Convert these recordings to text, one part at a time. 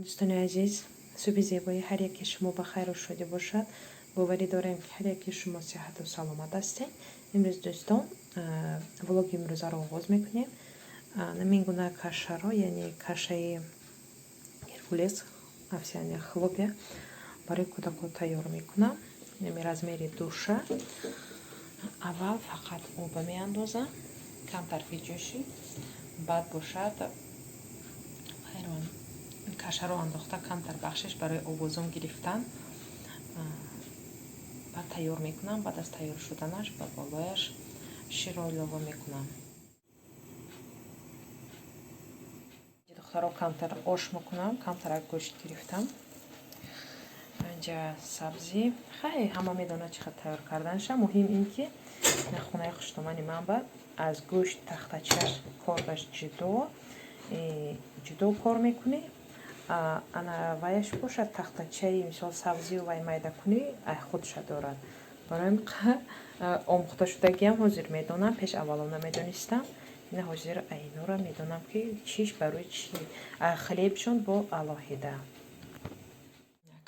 Дӯстони азиз, субҳи зебои ҳар яке шумо ба хайру шодӣ бошад. Боварӣ дорем, ки ҳар яке шумо сиҳату саломат ҳастед. Имрӯз, дӯстон, влоги имрӯзаро оғоз мекунем. Намин гуна кашаро, яъне кашаи геркулес, овсяные хлопья барои кӯдакон тайёр мекунам. Нами размери душа. Аввал фақат оба меандозам, камтар биҷӯшӣ, баъд бошад кашаро андохта камтар бахшиш барои овозон гирифтан, баъд тайёр мекунам. Баъд аз тайёр шуданаш ба болояш широ илова мекунам. Духтаро, камтар ош мекунам, камтарак гӯшт гирифтам. Инҷа сабзӣ. Хай, ҳама медонад чӣ хел тайёр карданша. Муҳим ин ки хонаи хуштомани ман ба аз гӯшт тахтачаш кордаш ҷудо ҷудо кор мекунӣ, ана ваяш бошад тахтачаи, мисол, сабзию вай майда кунӣ, худша дорад. Барои омӯхташудагиам ҳозир медонам, пеш аввало намедонистам. Ина ҳозир айнора медонам, ки чиш барои чӣ. Хлебшон бо алоҳида.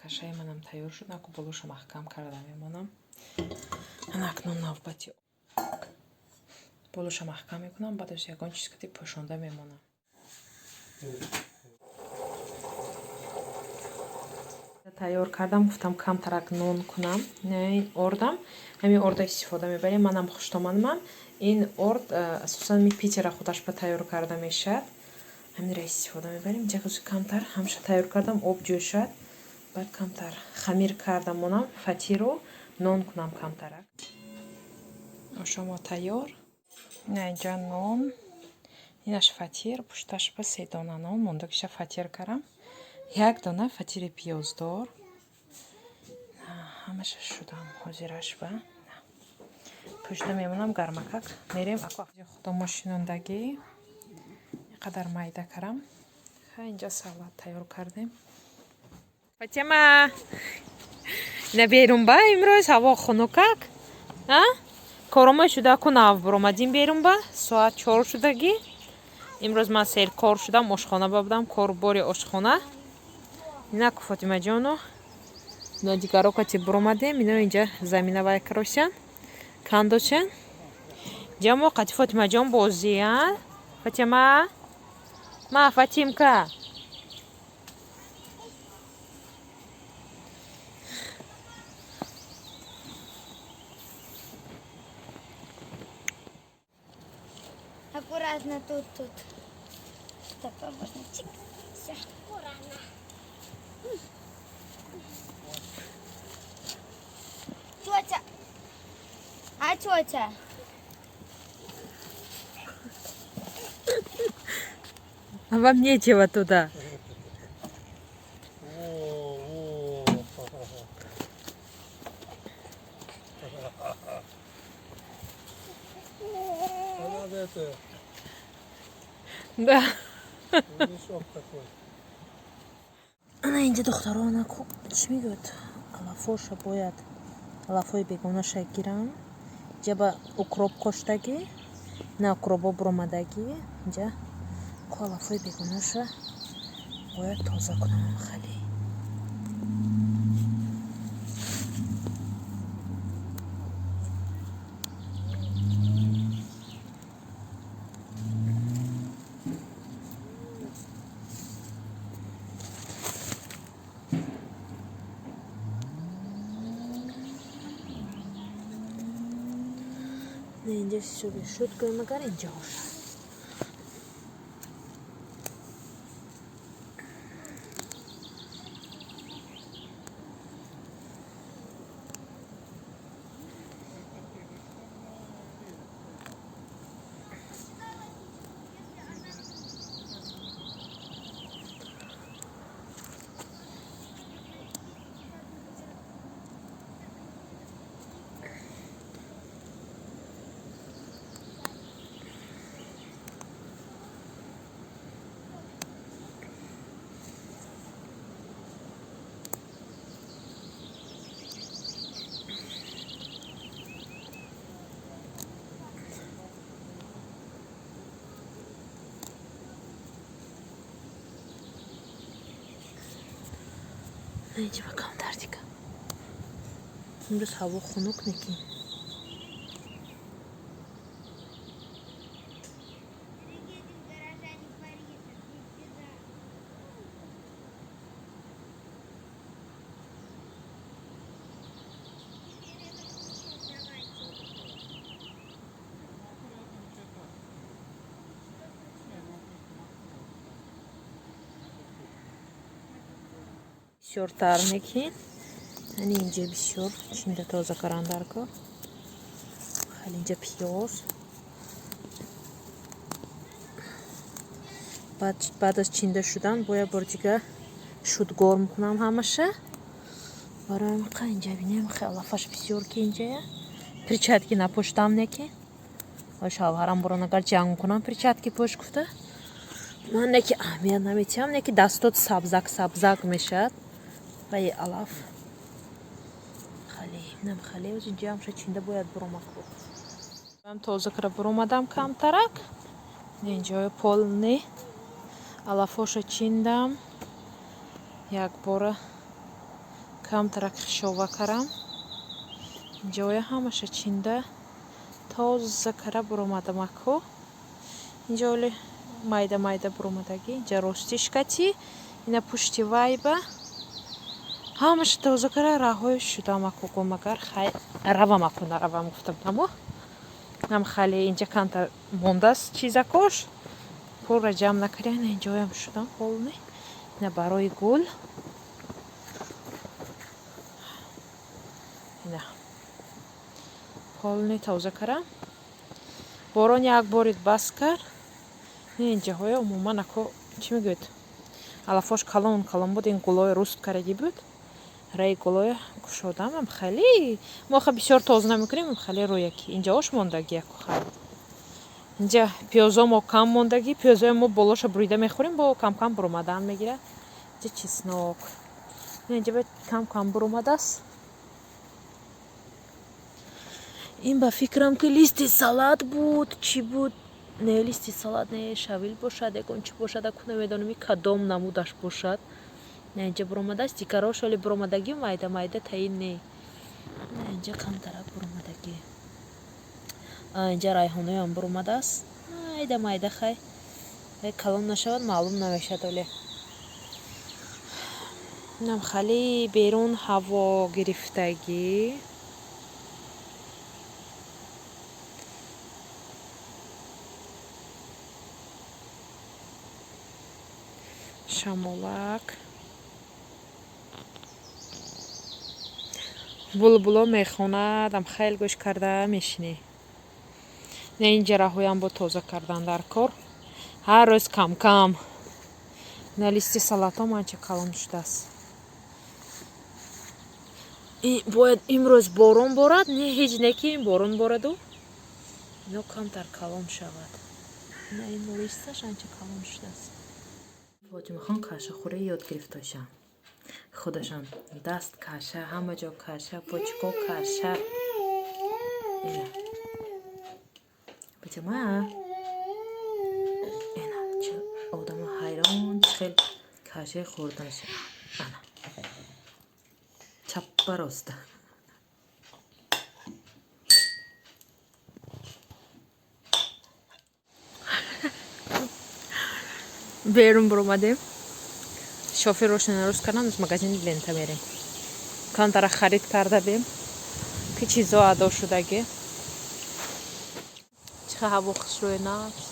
Кашаи манам тайёр шуд, наку болоша маҳкам карда мемонам. Ана акнун навбати болоша маҳкам мекунам, баъд аз ягон чиз кати пӯшонда мемонам. Тайёр кардам, гуфтам камтарак нон кунам. Ин ордам, ҳамин орда истифода мебарем. Манам хуштоманмам. Ин орд асосан ми Питера худаш ба тайёр карда мешавад. Ҳаминро истифода мебарем. Ҷа камтар ҳамша тайёр кардам, об ҷӯшад. Баъд камтар хамир карда монам, фатиру нон кунам камтарак. Ошомо тайёр. Ина инҷа нон, инаш фатир, пушташ ба се дона нон мондагиша фатир кардам. Як дона фатири пиёздор. Ҳамаша шудам ҳозираш ба. Пӯшида мемонам гармакак. Мерем худо мошинондагӣ. Қадар майда карам. Ха, инҷа салат тайёр кардем. Фатима, ина берун ба имрӯз ҳаво хунукак. А? Коромой шуда ку нав буромадим берун ба. Соат 4 шудагӣ. Имрӯз ман серкор шудам, ошхона ба будам, корбори ошхона. Ина ку Фотимаҷону ино дигаро кати буромадем, ино инҷа замина вай каросян, кандочан. Инҷа мо қати Фотимаҷон бозиян. Фатима, ма Фатимка. Аккуратно тут. Чтобы можно чик. Все. Аккуратно. Тетя. А тетя? А вам нечего туда. Да. Мешок такой. Ана инҷа, духтаро, ана чӣ мегӯяд? Алафоша бояд алафҳои бегонаша гирам. Инҷа ба укроп коштагӣ, на укробо буромадагӣ. Инҷа ку алафҳои бегонаша бояд тоза кунам хеле. Инҷа ҳисоби шуд, гӯем агар инҷа бошад. Инҷа ба камтар дига. Имрӯз ҳаво хунук неки. Бисёртар мекин. Ани инҷа бисёр чинда тоза каран дар кор. Хеле инҷа пиёз. Баъд аз чинда шудан бояд бор дига шудгор мекунам ҳамаша. Барои қа инҷа бинем, хеле алафаш бисёр ки инҷая. Перчатки напоштам неки. Шавҳарам борон агар ҷанг кунам перчатки пош гуфта. Ман неки аҳамият наметиҳам, неки дастот сабзак сабзак мешавад. Вай алаф. Хали, нам хали, оз инҷа ҳамша чинда бояд буромад ку. Ам тоза кара буромадам камтарак. Инҷои полни алафоша чиндам. Якбора камтарак хишова карам. Инҷоя ҳамаша чинда тоза кара буромадам аку. Инҷо оли майда майда буромадагӣ, инҷа ростиш кати, ина пушти вайба. Ҳамаша тоза кара раҳои шудам аку гумагар хай равам аку наравам гуфтам тамо. Нам хали инҷа камтар мондааст чизакош. Пурра ҷамъ накарда, ина инҷоям шудам полни. Ина барои гул. Ина полни тоза кара. Борон як борид бас кард. Инҷаҳоя умуман ако чӣ мегӯяд? Алафош калон калон буд, ин гулои руст карагӣ буд. Раи гулоя кушодам, ам хеле мо ха бисёр тоза намекунем, ам хеле рӯяки. Инҷаош мондагӣ яку хай. Инҷа пиёзо мо кам мондагӣ, пиёзои мо болоша бурида мехӯрем, бо кам-кам буромадан мегирад. Инҷа чеснок. Инҷа ба кам-кам буромадааст. Ин ба фикрам ки листи салат буд, чӣ буд? Не, листи салат не, шавил бошад, ягон чӣ бошад, аку намедонам кадом намудаш бошад. Не, инҷа буромадааст, дигарош оли буромадагӣ майда майда таин не. Не, инҷа камтарак буромадагӣ. Инҷа райҳоноям буромадааст. Майда майда хай. Калон нашавад, маълум намешавад оле. Инам хали берун ҳаво гирифтагӣ. Шамолак. Булбуло мехонад, ам хел гӯш карда мешинӣ. Не, ин ҷараҳоям бо тоза кардан дар кор. Ҳар рӯз кам-кам. На листи салатом анча калон шудааст. Бояд имрӯз борон борад, не ҳеҷ не ки ин борон бораду. Ино камтар калон шавад. На ин листаш анча калон шудааст. Фотимахон кашахӯрӣ ёд гирифтошам. Худашон даст каша, ҳама ҷо каша, почко каша. Ина. Фотима. Ина, чӣ одамо ҳайрон чӣ хел кашаи хӯрданаш. Ана. Чаппа роста. Берун буромадем. Шофер рошана рост кардам, аз магазини лента мерем. Камтара харид карда бем, ки чизо адо шудагӣ. Чӣ ҳаво хушрӯй наст.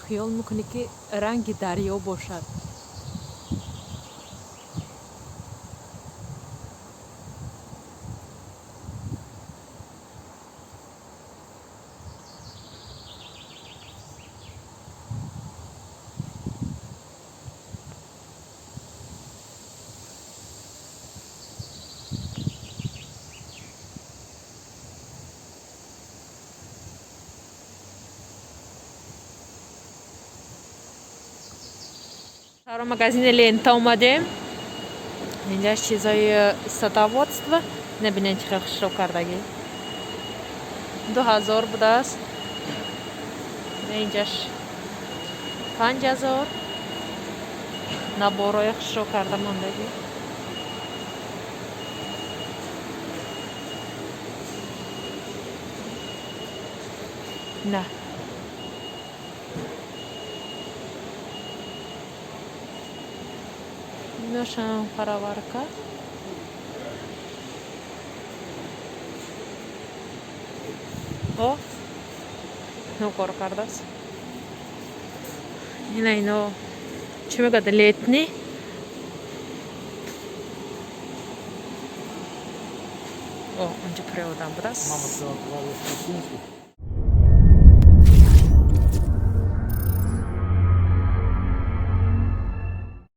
Хиёл мекунӣ ки ранги дарё бошад. Саро магазини лента омадем. Инҷа чизои садоводство. Набинед чӣ хел хушрӯ кардагӣ. 2000 будааст. Инҷаш 5000. Наборои хушро карда мондагӣ. На. Иношам пароварка. О, ну кор кардааст. Ина ино чӣ мегӯяд, летний. О, онҷо пури одам будааст. Мама сказала, 2 финских.